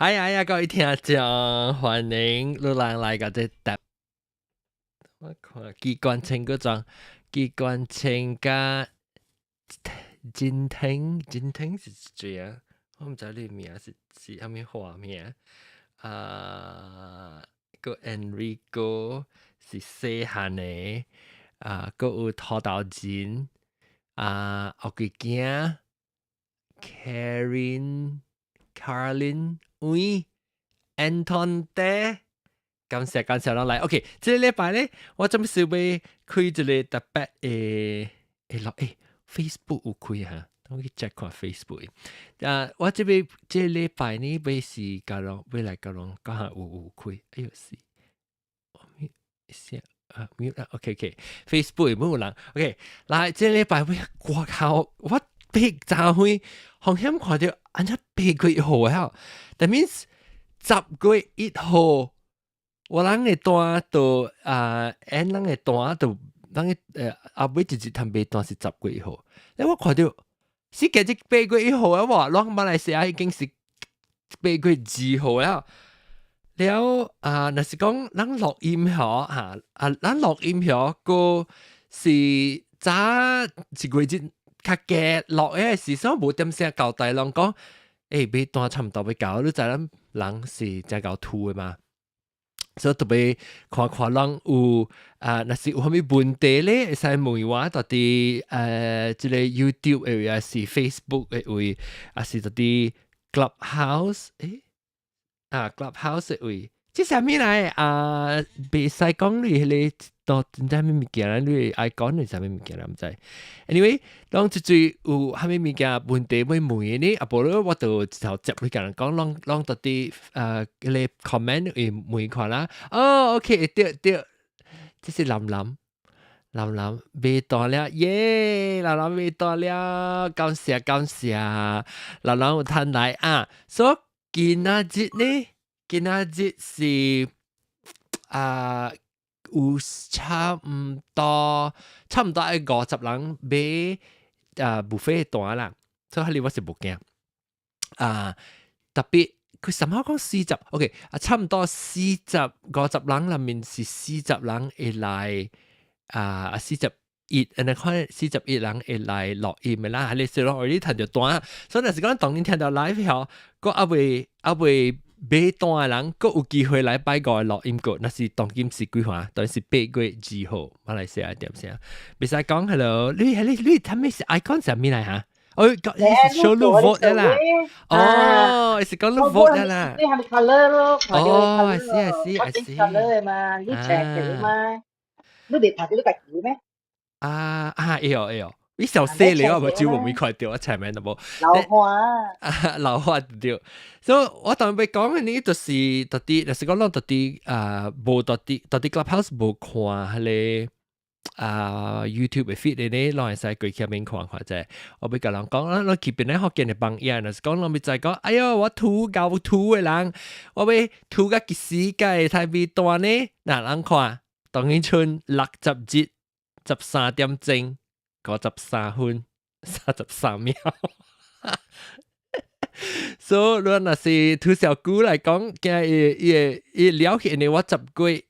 哎呀呀，各位聽眾，歡迎你人來到這集。我看機關槍嗰種，機關槍佮真聽，真聽是誰啊？我毋知你名是是啥物花名。啊，閣 Enrico 是細漢的，啊，閣有土豆人，啊，後幾囝 Karen、Carlin、喂，Anton 爹，感謝感謝攏來。OK，這個禮拜咧，我準備欲開一個特別的，會落欸，Facebook 有開哈，等我去 check 看 Facebook。啊，我這邊這個禮拜呢，欲是共人欲來共人講下有有開，哎喲是，我寫啊，mute 啦，OK OK，Facebook 無人，OK，來這個禮拜我我靠，我八早昏風險看著按怎8月1號啊，that means 10月1號，我人的單就啊，𪜶人的單就人的後尾一日通買單是十月一號，咧我看著是今日八月一號啊，我攏馬來西亞已經是8月2號了。了啊，若是講咱錄音吼哈啊，咱錄音吼閣是早一個月較加錄的時，所以無點聲交代攏講，欸，買單差毋多欲到，你知咱人是誠𠢕吐的嘛？所以特別看看人有啊，若是有啥物問題咧，會使問我佇佇這个 YouTube 的位，抑是 Facebook 的位，抑是佇佇 Clubhouse 欸啊 Clubhouse 的位，這啥物來啊？袂使講你彼个都真正啥物物件，你愛講你啥物物件，毋知。Anyway，當這陣有啥物物件問題欲問的呢？啊，無咧我就一頭接去共人講，攏攏佇佇彼个 comment 會問看啦。哦，OK，對對，這是藍藍藍藍買單了，耶！藍藍買單了，感謝感謝，藍藍有趁來啊。所以今仔日呢，今仔日是啊，有差毋多，差毋多愛50人買啊 buffet 單啦，所以彼我是無驚啊。特別佢什麼講四十，OK 啊，差毋多40、50人內面是四十人會來啊，41，按呢看41人會來錄音的啦，係你雖然我你聽著單，所以若是講當你聽著 live 吼，閣猶未買單的人，閣有機會來拜五錄音閣，若是當今是幾號？當是8月2號，馬來西亞點聲？袂使講 hello，你係你你，他們是 icon 啥物來哈？哦，你是 show 你 vote 啦？哦，是講你 vote 啦？你係咪 colour 咯？哦，係係係係 colour 嘛，你赤嘅嘛，你未睇到你家己咩？啊啊，會哦會哦，你小細嚟我無就無沒看到，我前面都無。老花啊，老花對。所以我當欲講的呢，就是佇佇，若是講攏佇佇啊，無佇佇佇佇 Clubhouse 無看彼个啊 YouTube 的 feed 的呢，攏會使過去免看看者。我欲共人講，咱攏去邊咧福建的朋友，若是講攏欲知講，哎喲，我土𠢕土的人，我欲土甲幾時才會使買單呢？若人看，當今賰60日13點鐘53分33秒。所以你若是土小姑來講，驚伊伊會伊了去，因為我十月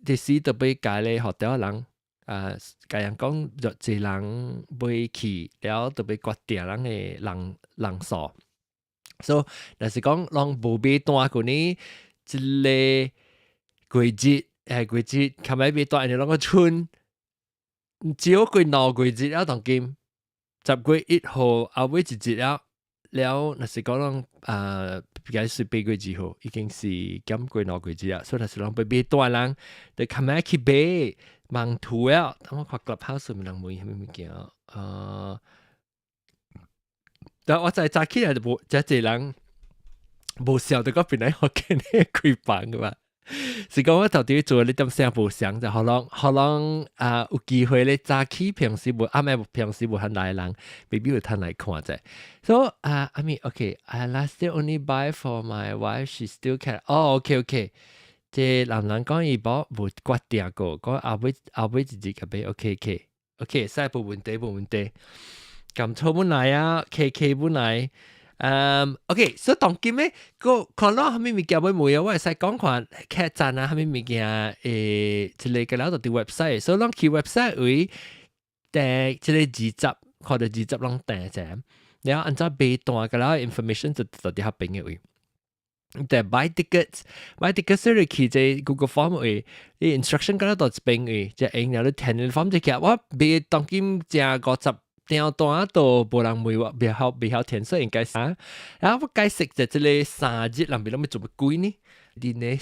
就是特別共咧學掉人啊，共人講若濟人欲去了，特別決定人的人人數。所以若是講攏無買單過呢，這個月日誒月日，較欲買單，因為攏閣賰少過2個月了，當今10月1號後尾一日了。了，若是講攏啊，比較是8月2號，已經是減過兩個月了，所以若是攏欲買單人，就較欲去買網圖了。等我看 Clubhouse 有人問啥物物件，但我在早起來就無，遮濟人無笑得個邊來福建的開房的嘛。是講我到底做你點聲無相，就予人予人啊有機會咧早起平時無暗暝平時無肯來的人，maybe 有通來看者。So 啊，I mean okay, I last year only buy for my wife, she still can. 哦，OK OK，這男人講伊無無決定過，講後尾後尾一日個買，OK OK OK，使無問題無問題。甘草本來啊，KK 本來， OK，所以當今咧，個看到啥物物件會冇啊，我會使講看客棧啊，啥物物件一個個了就佇 website，所以咱去 website 位訂這個二十，看到二十攏訂者，然後按怎買單個了 information 就就佇遐邊个位。但 buy tickets，buy tickets 你去這 Google Form 位，你 instruction 個了到一邊位，就用了你填個 form 就起。我買當今正50張單都無人問我，袂曉填，所以應該是啊。然後我解釋就這個3日人別攏欲做乜鬼呢？你呢？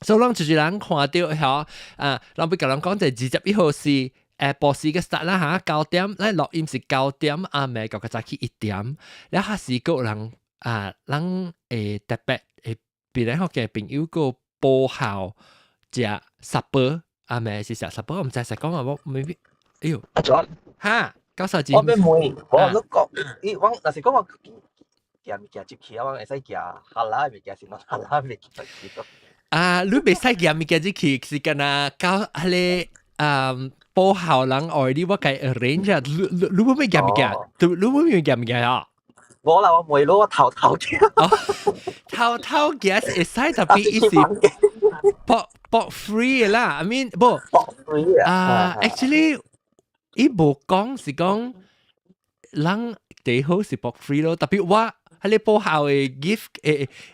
所以咱就是人看到嚇啊，人欲共人講就21號是下晡時嘅 start 啦嚇，9點，咱錄音是9點，暗暝到個早起1點，了下時閣有人啊，咱會特別會別人學嘅朋友閣報校食 supper，暗暝是食 supper，我毋知實講啊，我 maybe，哎喲，阿 John，哈，九十字，我欲問，我你講，伊我若是講我寄物件入去啊，我會使寄 halal 物件是啷 halal 物件入去？啊，你袂使寄物件入去，是干焦彼个啊報校人愛你，我共 arrange 啊，你你欲寄物件，你欲寄物件啊？我啦，我問咯，我偷偷寄。偷偷寄是會使，特別伊是博博 free 啦，I mean 無博 free 啊，actually 伊無講是講人第好是博 free 咯，特別我彼个報校的 gift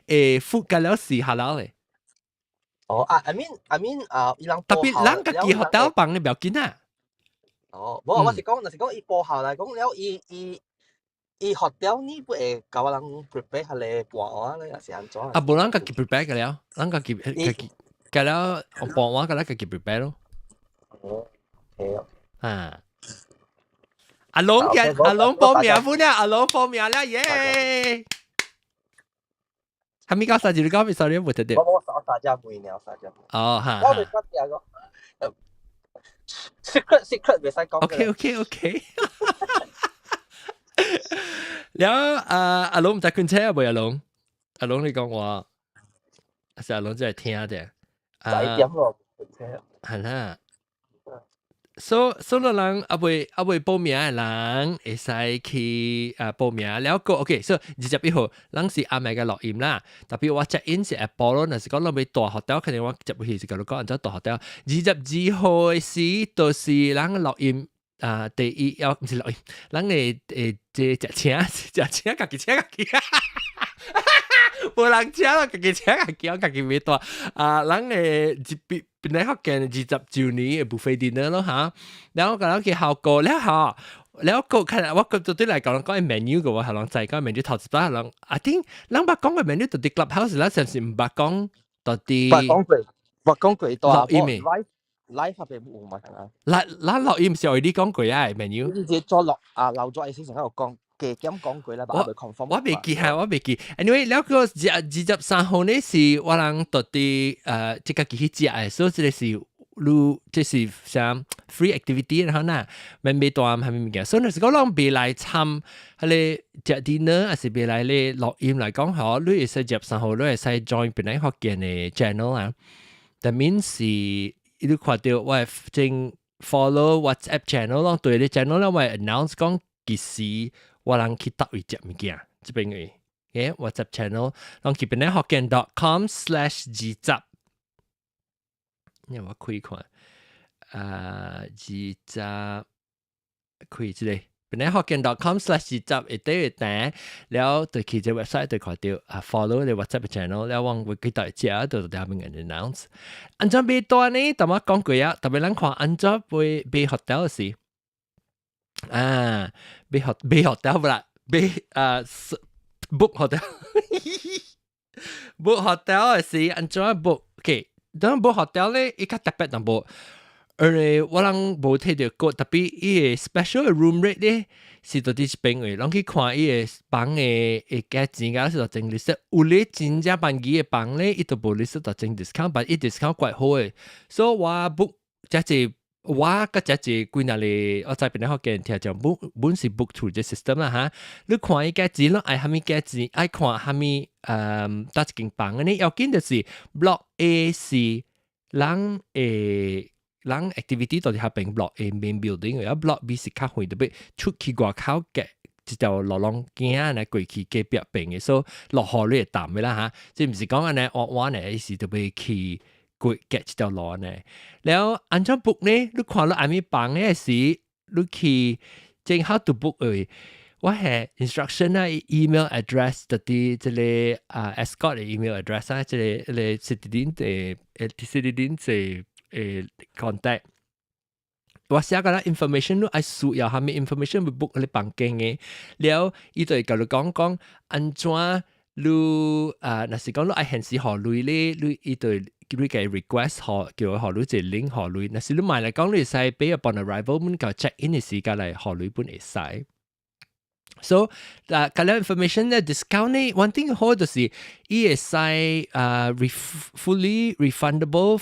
誒 food 個了是 halal 的。哦啊，I mean 啊，伊人特別人家己 hotel 房你不要緊啊。哦，無，我是講，若是講伊報校來講了，伊 hotel 呢不會共我人 prepare 彼个盤碗咧，還是按怎？啊，無人家己 prepare 個了，人家己家己個了盤碗個了家己 prepare 咯。哦，OK。啊。阿龍嘅阿龍報名款啦，阿龍報名啦，耶！係咪講啥子？你講咩？sorry，冇聽到。我大家問了，大家問。哦，哈。我未講第二個。secret secret 袂使講。 OK。了啊，阿龍毋知困車啊，未阿龍？阿龍你講話，是阿龍真係聽的。十一點咯，困車。係啦。所以人猶未報名的人會使去啊報名。了個 OK，所以21號，咱是暗暝个錄音啦。特別我 check in 是下晡咯，若是講咱欲蹛 hotel，肯定我接去是共你講按怎蹛 hotel。22號的時，就是咱錄音啊，第一要毋是錄音，咱會這食請食請家己請家己。無人請啦，家己請家己，我家己欲蹛啊，咱會一邊。本來福建20周年的 buffet dinner 咯嚇，然後個人去效果了嚇，了個看我個對來講講 menu 個話，係人知講 menu 頭一擺人，I think 人捌講過 menu 到佇 clubhouse 啦，是毋是毋捌講到佇？捌講過，捌講過錄音的。 live live 入邊有嘛？咱咱錄音是為你講過啊 menu。你直接落啊留咗喺先成喺度講。加減講過啦，我未 confirm。我未記係，我未記。Anyway，了個23號呢是我人到佇這個去食的，所以這個是你這是啥 free activity 然後呐，免買單啥物物件。所以若是講人袂來參，彼个食 dinner，還是袂來咧錄音來講，吼，你會使23號，你會使 join 本來福建的 channel 啊。That means 是你看到我正 follow WhatsApp channel 咯，對你 channel 咧，我會 announce 講幾時。我人去佗位食物件，這邊位，嘅 WhatsApp channel，人去本來福建 .com/20，讓我開看，啊，二十開這個本來福建 .com/20會對會彈，了就去這 website 就看到啊，follow 你 WhatsApp channel，了我會去佗位食，就佇遐邊 announce。按怎買單呢？頭仔講過啊，特別咱看按怎買買 hotel 時。啊，買 hotel 不啦，買啊 book hotel，book hotel 是按怎 book？OK，當 book hotel 咧，伊較特別淡薄，而我人無提著過，特別伊个 special room rate 咧是佇這邊位，攏去看伊个房的會價錢，甲是就整 list，有咧真正便宜的房咧，伊都無 list 就整 discount，但伊 discount 怪好的，所以我 book 這隻。我佮這隻幾若個，我在邊咧福建聽講 book 本是 book through 這 system 啦哈。你看伊價錢，攏愛啥物價錢，愛看啥物佗一間房呢？要緊就是 block A 是人會人 activity 都佇遐邊 block A main building，而 block B 是較遠，特別出去外口嘅，一條路攏行來過去隔壁邊嘅，所以落雨你會澹的啦嚇，這毋是講按呢挖挖呢，伊是著欲去過隔一條路呢。了按怎 book 呢？你看你愛物房的時，你去正 how to book 的，我係 instruction 啊，email address 就佇這个啊 Ascott 的 email address 啊，這个這个 Citadines 的 Citadines 的 contact。我寫個啦 information 你愛需要啥物 information 欲 book 你房間的，了伊就會共你講講按怎你啊，若是講你愛現時予鐳咧，你伊就會你共 request 予叫伊予你一個 link 予鐳，若是你買來講你會使 pay upon arrival 阮到 check in 的時間來予鐳本會使。So 啊，佮了 information 咧 discount 呢，one thing 好就是伊會使啊 fully refundable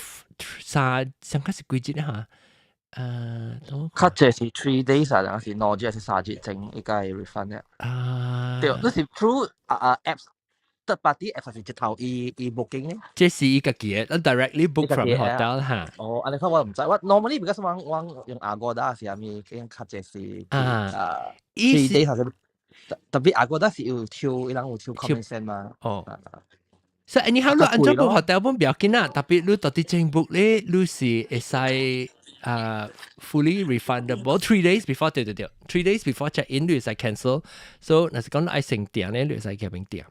三上個是幾日哈？較濟是 3 days 啊，還是2日還是3日前應該 refund 嘅。啊，對，你是 through 啊 apps third party app 還是直頭伊伊 booking 呢？這是伊家己的，directly book from hotel 哈。哦，按呢看我毋知，我 normally because 我我用 Agoda 是啥物，較濟是啊， 3 days 還是特別 Agoda 是有抽，伊人有抽 commission 嘛。哦。所以 anyhow 你按怎 book hotel 本不要緊啦，特別你到底前 book 咧，你是會使啊 fully refundable 3 days before 對對對，3 days before check in 你會使 cancel，so 若是講愛先訂咧，你會使去邊訂。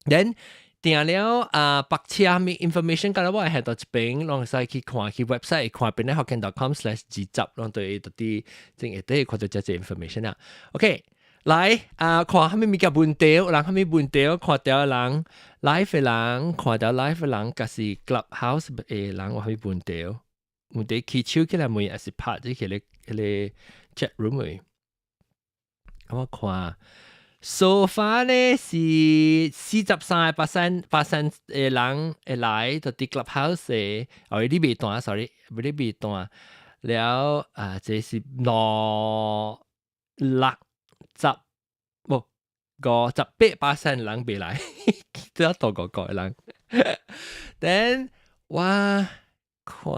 Then 訂了啊，泊車物 information，敢若我會喺到一邊，攏會使去看去 website 看邊咧 hokkien.com/20，攏對到底正會得看到這隻 information 啊。OK。來啊，看啥物物件問題，有人啥物問題，看著人 live 的人，看著 live 的人，抑是 clubhouse 的人有啥物問題？問題起手起來問，抑是拍這個彼個 chat room 的？我看 so far 咧是43 percent 的人會來到佇 clubhouse 的，哦，你未彈，sorry，你未彈了啊，這是兩六十無58% 人未來，這多過個人。Then 我看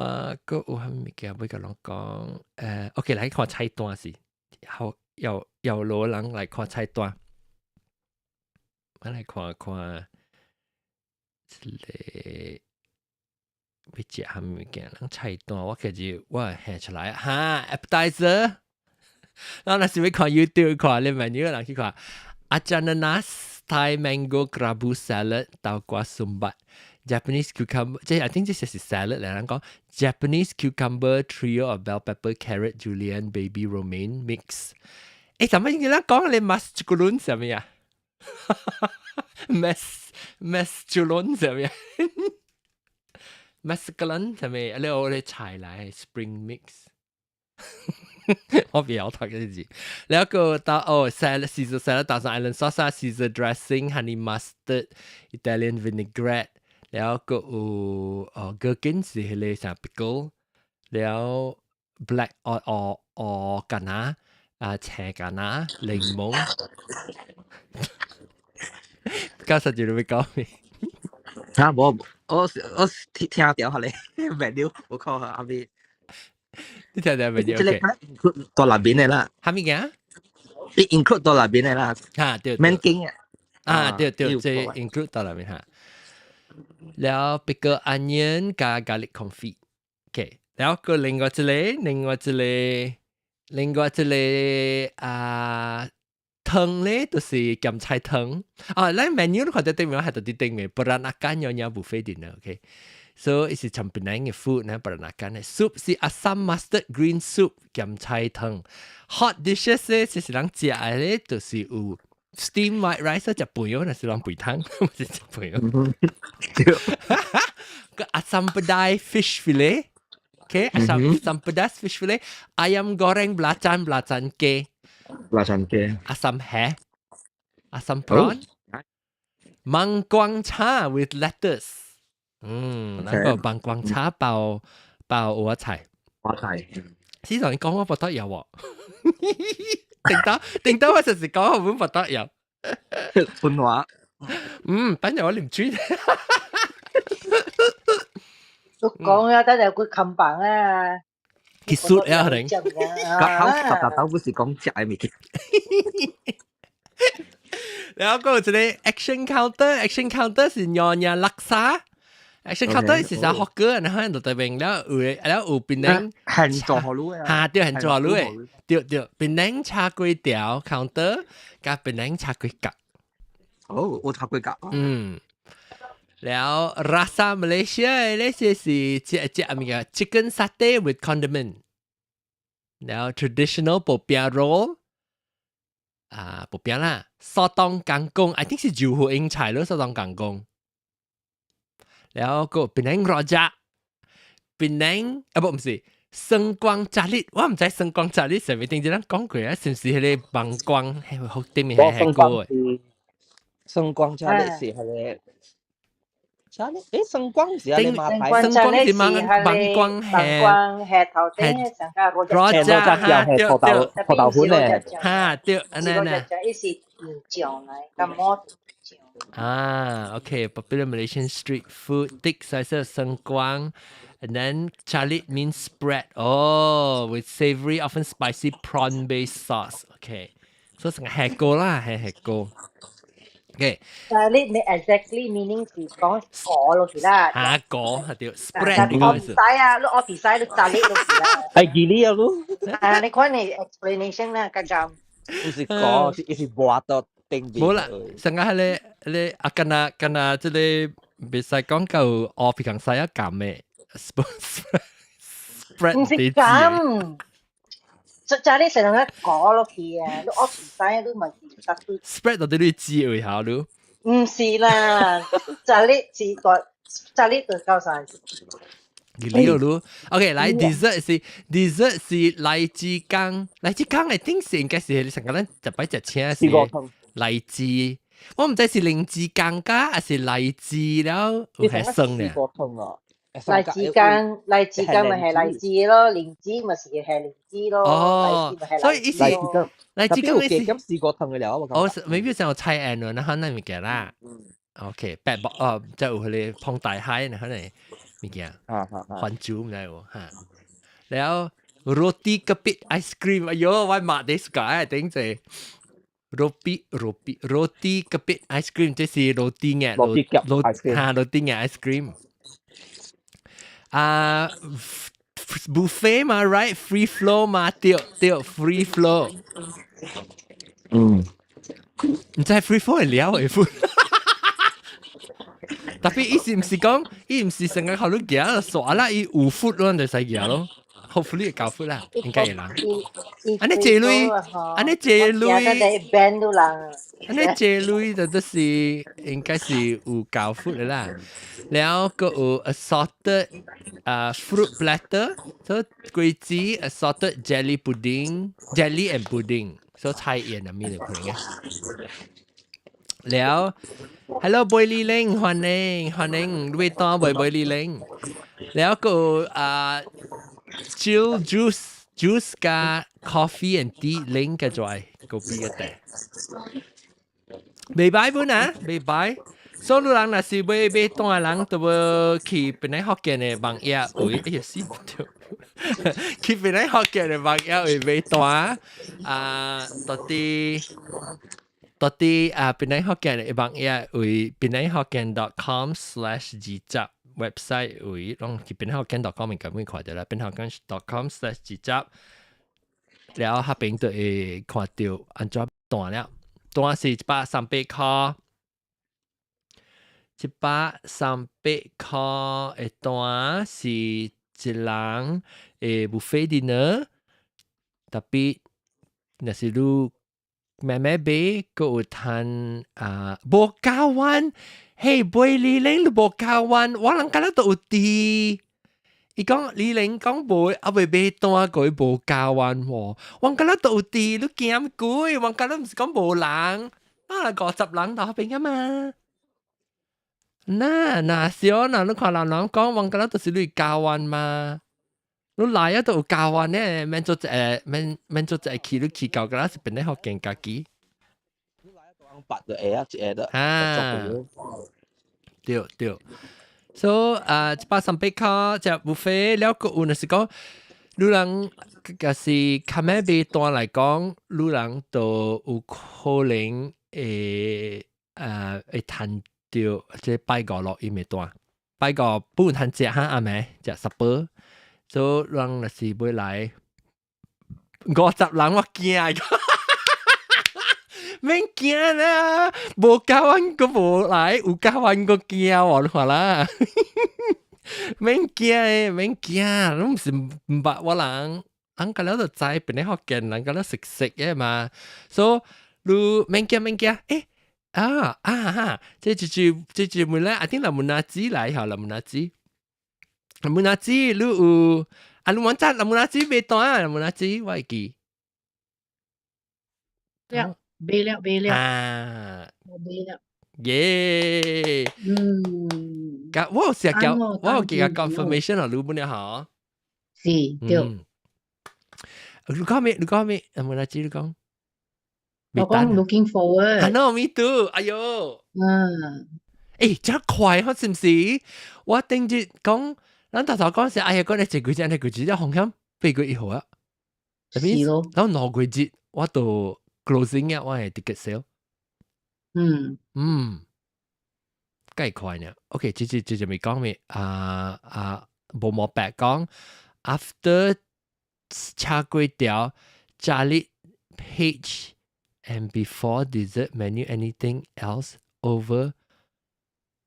閣有啥物件欲共人講？OK 來看菜單是，好有有羅人來看菜單。我來看看，這个欲食啥物件？人菜單我記住我會現出來哈，appetizer。然後若是欲看 YouTube 看你 menu 人去看，Acananas Thai mango kerabu salad 豆瓜 sumbat Japanese cucumber，這 I think 這是 salad 嚟，人講 Japanese cucumber trio of bell pepper carrot julienne baby romaine mix。誒，怎麼你人講你 masculon 啥物啊？Masculon 啥物啊？Masculon 啥物？你我哋菜來 spring mix。我不要讀這字。แล้วก็到哦，salad Caesar salad Thousand Island sauce Caesar dressing honey mustard Italian vinaigrette แล้วก็有哦 gherkin 是彼个啥 pickle แล้ว black 哦哦哦橄欖啊青橄欖檸檬。教授就你欲講咩？嚇，無我我聽聽著下咧，menu 我看下阿邊。你聽著 menu？這個 include 到內邊的啦。啥物件？你 include 到內邊的啦。嚇對。免驚啊！啊對對，這 include 到內邊哈。了 pickle onion 加 garlic confit。OK，了閣另外一个，另外一个，另外一个啊湯咧，就是鹹菜湯。啊，咱 menu 你看著頂面係到佇頂面，Peranakan Nyonya buffet dinner，OK。So 伊是從檳城的 food 呢，Peranakan 的 soup 是 asam mustard green soup 鹹菜湯。Hot dishes 咧，就是人食的咧，就是有 steam white rice 食飯哦，若是人肥湯，毋是食飯哦。個 asam pedai fish fillet，okay，asam pedas fish fillet， ayam goreng belacan belacan 雞 belacan 雞 asam hae asam prawn 芒光茶 with lettuce，嗯，那個芒光茶包包蚵仔菜，蚵仔菜。先同你講我不得有喎，頂到頂到我實時講我本不得有，春話，嗯，反正我唔注意。都講啊，等陣佢冚棒啊！結束了可能。個口十達豆不是講食嘅物件。然後嗰個一個 action counter，action counter 是娘惹叻沙。action counter 是啥學歌，然後就對面了有了有檳城係做好路嘅。嚇，對，係做路嘅，對對，檳城炒粿條 counter 加檳城炒粿角。哦，我炒粿角。嗯。了 Rasa Malaysia 呢些是這這物件 chicken satay with condiment。了 traditional popiah roll 啊，popiah 啦，sotong kangkung，I think 是柔佛英菜咯，sotong kangkung。了個 Penang rojak，Penang 啊不毋是生光炸力，我毋知生光炸力上面頂陣咱講過啊，是毋是彼個芒光係好頂面係係個嘅？生光炸力是彼個。啥咧？誒，生光是啊，你馬牌生光是芒芒光係光係頭頂上個羅渣哈，對對，土豆粉咧，哈對，按呢呢。伊是用醬來，咁麼醬。啊，OK，popular Malaysian street food, thick slices of sengkuang, and then calit means spread. Oh, with savory, often spicy prawn-based sauce. Okay, 所以成個吃過啦，係吃過。OK，但係你你 exactly meaning 是講果落去啦。下果係對 spread 呢個意思。我唔使啊，你我比賽你炸力落去啦。係記你啊，你。啊，你看你 explanation 啦，剛剛。唔是果，是是抹到頂邊。冇啦，成個係你你啊，跟啊跟啊，這個袂使講到我平常使一撳嘅 spread 唔是咁。就就你成日果落去啊，你我比賽你咪是得 spread 到啲你知會下你。唔是啦，就你是個就你就夠晒。你呢度，OK，來 dessert 是 dessert 是荔枝羹，荔枝羹係頂是應該是你成個咱一擺食請是荔枝，我毋知是靈芝羹加還是荔枝了有係酸嘅。荔枝羹，荔枝羹咪係荔枝咯，靈芝咪是係靈芝咯。哦，所以意思荔枝羹意思咁試過湯嘅了，我未必上有菜餡咯，那可能物件啦。OK，白薄哦，即係有彼個放大海，那可能物件，番薯毋知無哈。了 roti kepit ice cream，哎喲，我抹啲 suka 頂者。roti roti roti kepit ice cream，這是 roti 嘅， roti 哈 roti 嘅 ice cream。啊，buffet 嘛，right？Free flow 嘛，對對，free flow。毋知 free flow 係了嘅 food。特別伊是毋是講，伊毋是成個考慮行煞啦，伊有 food 攏就使行咯。hopefully 會夠 food 啦，應該會人。按呢這類，按呢這類， band 都人。按呢這類就都是應該是有夠 food 的啦。了閣有 assorted 啊 fruit platter，所以果子 assorted jelly pudding，jelly and pudding，所以菜宴啊，咩就可能嘅。了，Hello 貝麗玲，歡迎歡迎，你當貝貝麗玲。了個啊，chill juice juice 加 coffee and tea 拎嘅在個邊個地。袂歹本啊，袂歹。所有人若是買買單的人，都欲去檳城福建的網頁位，哎呀死唔掉！去檳城福建的網頁位買單啊，到底到底啊，檳城福建的網頁位檳城福建 .com/20 website 位，攏去檳城福建 .com 應該會看著啦，檳城福建 .com/20，了後邊就會看著按怎單了，單是138塊。138塊的單是一人的 buffet dinner，特別若是你慢慢買，閣有趁啊無夠彎，嘿，貝里玲都無夠彎，我人敢若都有佇。伊講李玲講無，猶未買單，閣無夠彎喎。我敢若都有佇，你驚鬼？我敢若毋是講無人，啊50人到彼邊啊嘛。那那小那你看人人講，我敢若都是你交彎嘛。你來啊都有交彎呢，免做一個，免免做一個去，你去到敢若是變咧福建家己。八就會啊，一個的。啊，對對。所以啊，138塊食 buffet 了，閣有若是講，你人若是較尾買單來講，你人都有可能會趁著這拜五錄音的單，拜五本趁食哈阿暝食 supper，所以人若是欲來50人我驚。免驚啦，無教阮閣無來，有教阮閣驚喎，你看啦。免驚的，免驚，攏毋是毋捌我人，人個了就知邊個福建人，個了熟悉的嘛。所以你免驚免驚，欸啊啊哈！這就是這就問咧，阿頂林問阿姊來吼，林問阿姊，林問阿姊，你有啊？你問真林問阿姊買單啊？林問阿姊，我會記。了，買了買了，啊，買了。耶！甲我有成日叫，我有記個 confirmation 啊，你本了吼。是，對。你講咩？你講咩？林問阿姊，你講。我講 looking forward。 I know me too。哎喲。欸，真快，嗬，是毋是？我頂日講，咱頭頭講是，哎呀，講你這個月，那個月，這風險8月1號啊。是咯。然後2個月我就 closing 啊，我係 ticket sale。嗯，計快呢。OK，這這這就未講咩？啊啊，無毛白講，after 炒粿條，Charlie page。And before dessert menu, anything else over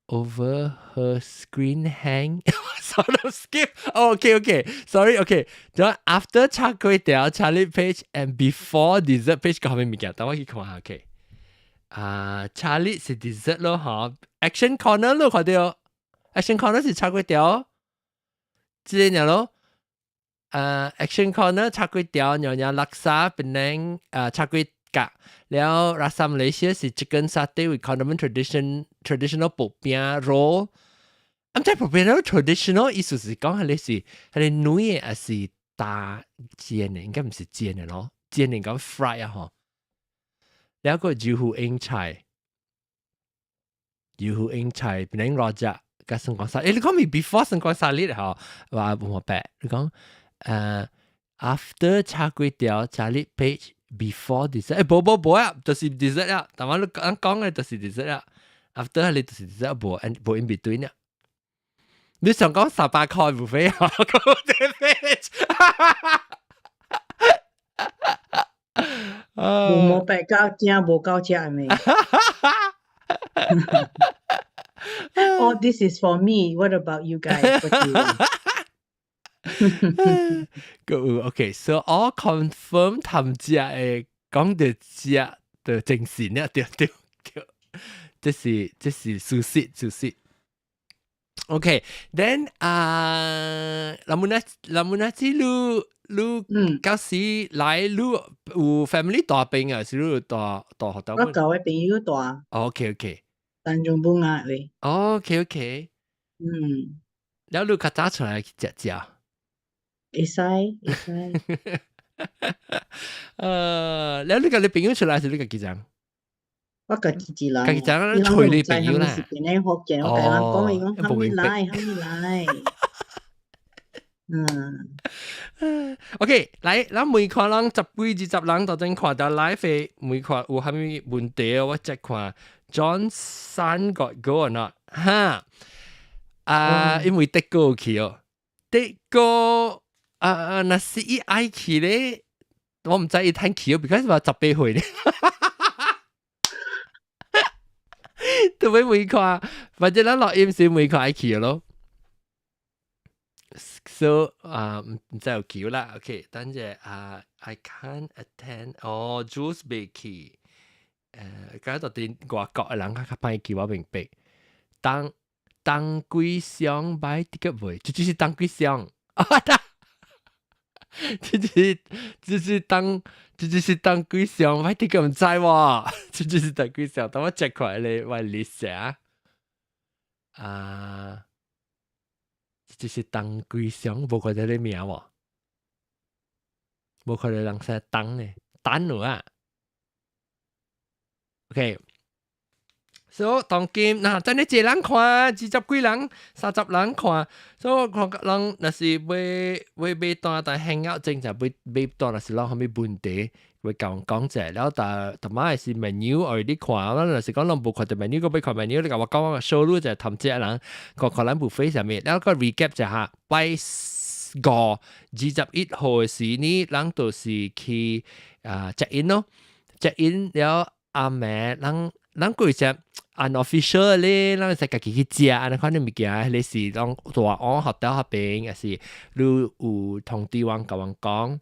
her screen hang? Sort of skip. Oh, okay. Sorry, okay. 就 after 炒粿條 Charlie page and before dessert page 個後面物件，等我去看下。OK。啊，Charlie 是 dessert 咯，嗬。Action corner 咯，看到。Action corner 是炒粿條，這個咯。Action corner 炒粿條，娘惹叻沙，檳城啊炒粿角，了 Rasa Malaysia 是 chicken satay with condiment traditional 薄餅 roll。咁即係薄餅 traditional 意思是講係你是係你軟的還是打煎的？應該毋是煎的咯，煎的講 fry 啊嗬。了個招呼英菜，招呼英菜檳城 rojak 佮生果沙，欸，你講咪 before 生果沙律嗬？話無白，你講after 炒粿條 Charlie page。Before dessert，欸，無無無啊，就是 dessert 啊。但我你講講嘅就是 dessert 啊。After 你就是 dessert，無無 in between 啊。你想講18塊 buffet 啊？嗰個 page。無無白夠正，無夠食係咪？Oh, this is for me. What about you guys? What do you want? 個 OK, so all confirm 談食的講著食的精神呢？對對對，這是事實事實。OK，then 啊，林木那子你到時來你有 family 大病啊？是你大大學我舊嘅朋友大。 OK。但仲冇壓力。 OK。了你較早出來去食食。會使會使。了你佮你朋友出來是你家己人？我家己一人。家己人揣你朋友啦。是邊個福建？我共人講，伊講還未來，還未來。OK，來，咱問看人十幾二十人頭先看到 live 的，問看有啥物問題我再看 John San got go or not？哈啊，因為德國去哦，德國啊，若是伊愛去咧，我毋知伊趁去哦，because 話18歲咧。都欲問看，反正咱錄音時問看愛去咯。So 啊，毋知有去啦。OK，等陣啊，I can't attend。哦，Jules 未去。嗰度啲外國的人較較歹去，我明白。當當歸上買 ticket 未？這就是當歸上。啊，這就是當這就是當歸上買 ticket 毋知喎。這就是當歸上，等我 check 看咧，我 list 啊。啊。這是當歸上，無看到你名喎，無看到人寫當呢，等有啊。OK，所以當今嗱，真係一人看，二十幾人、30人看，所以我看人若是欲欲買單，但 hang out 正就欲買單，若是攏啥物問題，會共講者，了但同埋是 menu 愛你看，我若是講攏無看著 menu，閣欲看 menu，你共我講我 show 你就頭一個人，看看咱 buffet 啥物，了個 recap 一下，拜五21號的時呢，咱就是去啊 check in 咯，check in 了暗暝，咱咱過只 unofficial 咧，咱會使家己去食，按呢款的物件，彼個是攏大安學校彼邊，抑是你有通知阮共阮講。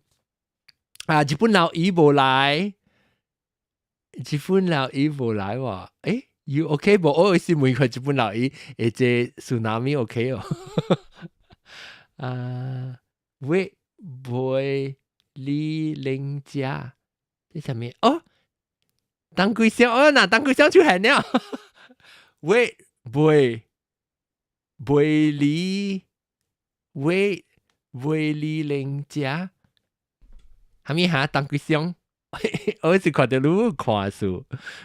啊，日本老姨無來，日本老姨無來喎。欸，you OK 無？我是問佢日本老姨，會這 tsunami OK 哦。啊，喂，袂李玲姐，這啥物？哦，當歸香哦，那當歸香出現了。喂，袂袂李，喂袂李玲姐。啥物哈？當歸香，我是看著你看書，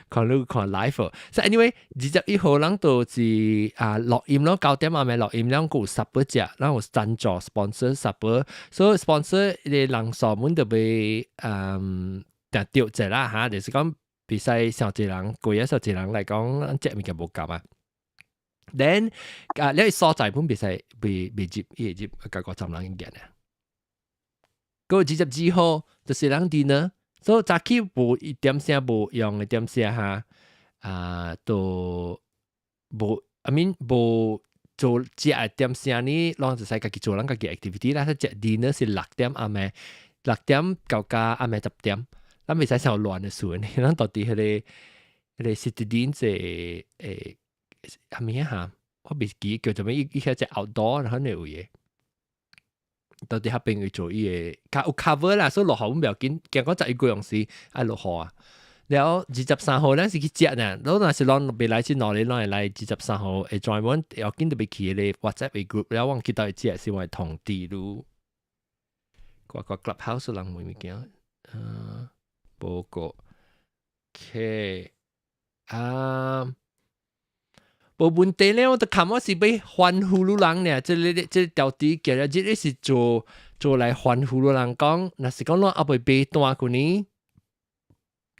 看你看 live。So anyway，21號咱就是啊錄音咯，9點暗暝錄音，咱有 supper 食，咱有贊助 sponsor supper，所以 sponsor 的人數阮就欲定著者啦嚇，就是講袂使傷濟人，貴啊傷濟人來講，咱食物件無夠啊。Then 啊，你所在本袂使袂袂入，伊會入甲50人件啊。閣22號就是咱 dinner，所以早起無一點聲無用的點聲哈，啊，都無，I mean 無做食的點聲呢，攏就使家己做咱家己 activity 啦。食 dinner 是6點暗暝，6點到加暗暝10點，咱袂使傷亂的時陣，咱到佇彼個 Citadines 這啥物啊哈？我袂記叫做咩，伊伊遐隻 outdoor 然後那位的。到底彼邊去做伊個，較有 cover 啦，所以落雨阮袂要緊，驚講11月用時愛落雨啊。了23號咱是去食呢，你若是攏袂來這兩日，攏會來二十三號會專門要緊著欲去彼個 WhatsApp 的 group，了我去佗位食是我會通知你。我個 Clubhouse 人問物件，無個，OK，啊。無問題咧，我就看我是欲歡呼汝人呢，這個這條題今日這個是做做來歡呼汝人講，若是講咱猶未買單過呢，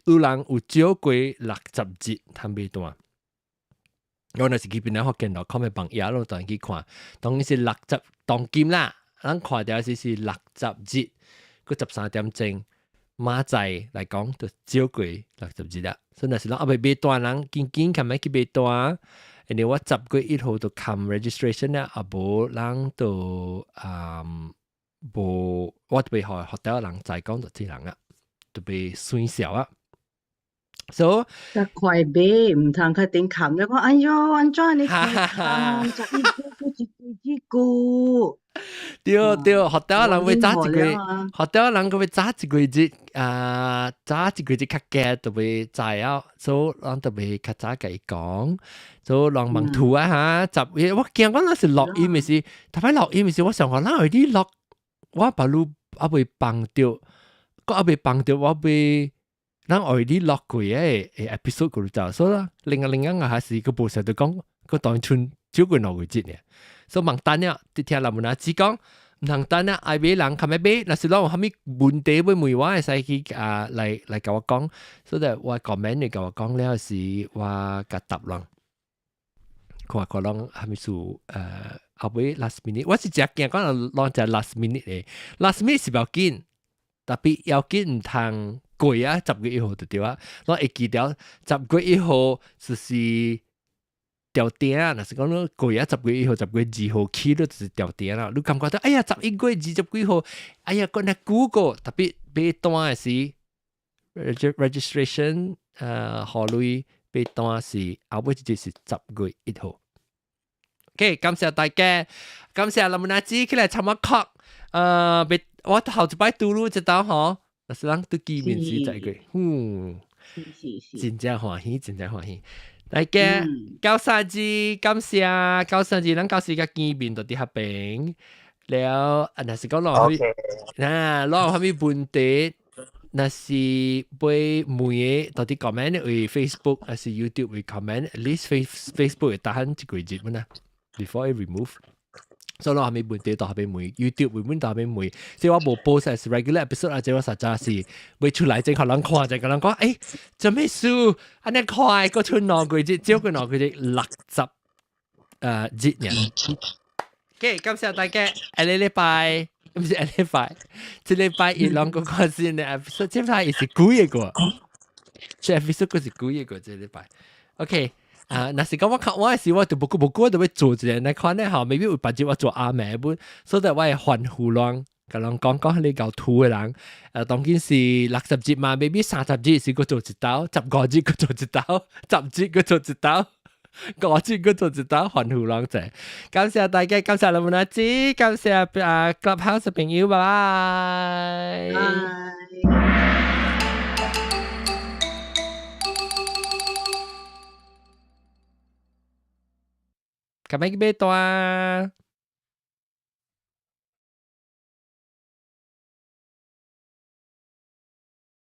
有人有少過60日通買單。我若是去邊個福建 .com 的網頁咯，當去看，當然是六十當今啦，咱看著是60日，閣13點鐘，明仔載來講就少過六十日啦。所以若是咱猶未買單人，緊緊較欲去買單。因為我10月1號就冚 registration 咧，啊無人就啊無，我就欲予 hotel 人知講就這人啊，就欲損小啊。So 較快買，毋通較頂冚咧講，哎喲，按怎你快冚？11月一幾久？對對，hotel 人會早一個月，hotel 人閣欲早一個月啊，早一個月較加就欲知啊，所以咱就欲較早共伊講，所以人問圖啊哈，10月我驚講那是錄音的時，頭擺錄音的時，我想講哪會你錄，我把你猶未放著，閣猶未放著，我欲咱愛你錄過的 episode 過就，所以啦，另外另外還是個無實就講，個當春少過2個月呢。所以問等了，佇聽人問阿姊講，毋通等啊，愛買人較欲買，若是攏有啥物問題欲問我，會使去啊來來共我講，所以我 comment 你共我講了時，我共答人。看看攏啥物事，後尾 last minute，我是誠驚講攏食 last minute 的，last minute 是無要緊，特別要緊毋通過啊，十月一號就對啊，攏會記得十月一號就是調定啊，若是講你過啊十月一號、10月2號起，你就是調定啦。你感覺到哎呀，11月20幾號，哎呀，閣那久個，特別買單的時，registration 予鐳買單是後尾就是10月1號。OK，感謝大家，感謝林阿姊起來參我曲，別我頭一擺拄汝這道吼，若是咱拄見面時再過，真正歡喜，真正歡喜。大家九三字感謝九三字，咱到時佮見面就佇彼邊了。啊，若是講落去，啊，落有啥物問題，若是欲問的，到底 comment 為 Facebook 還是 YouTube 為 comment，at least Facebook 會等一幾日嘛，before it remove。所以我還沒問題，到後邊問 YouTube 會問到後邊問，所以我無 post as regular episode 啊，這我實在是未出來，正可能看就可能講，欸，做咩事？按呢快個出2個月，少過2個月60日呢。OK，感謝大家，下個禮拜，毋是下禮拜，這禮拜一兩個看先的 episode，這擺是幾個？這 episode 個是幾個？這禮拜，OK。啊，若是講我較晚時，我就無久無久，我就欲做一個，那款咧吼，maybe 有別日我做暗暝本，所以我會歡呼人，共人講講你夠土的人，當今是60日嘛，maybe 30日是閣做一道，15日閣做一道，10日閣做一道，5日閣做一道，歡呼人者。感謝大家，感謝林文阿姊，感謝啊 Clubhouse 的朋友，拜拜。拜。較欲去買單。